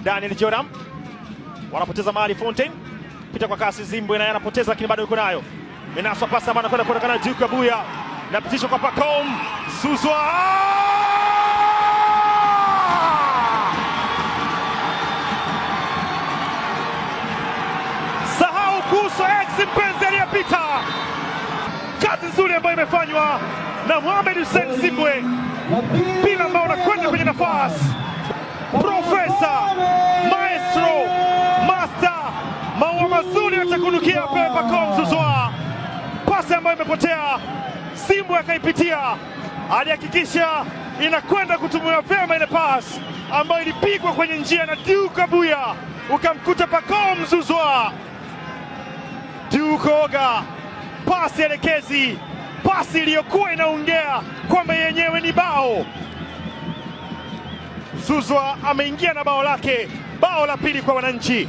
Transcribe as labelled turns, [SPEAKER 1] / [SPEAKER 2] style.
[SPEAKER 1] Daniel Joram wanapoteza mali. Fountain pita kwa kasi, Zimbwe naye anapoteza, lakini bado yuko nayo. Inaswa pasi ambayo anakwenda kuonekana Duke Abuya, napitishwa kwa Pacome Zouzoua. Sahau kuhusu ex mpenzi aliyepita. Kazi nzuri ambayo imefanywa na Mohamed Hussein Zimbwe, mpira ambao unakwenda kwenye nafasi. Profesa, maestro, master, maua mazuri yatakunukia pepe Pacome Zouzoua. Pasi ambayo imepotea, Zimbwe akaipitia, alihakikisha inakwenda kutumiwa vyema ile pass ambayo ilipigwa kwenye njia na Duke Abuya, ukamkuta Pacome Zouzoua. Duke Oga, pasi elekezi, pasi iliyokuwa inaongea kwamba yenyewe ni bao. Zouzoua ameingia na bao lake, bao la pili kwa wananchi.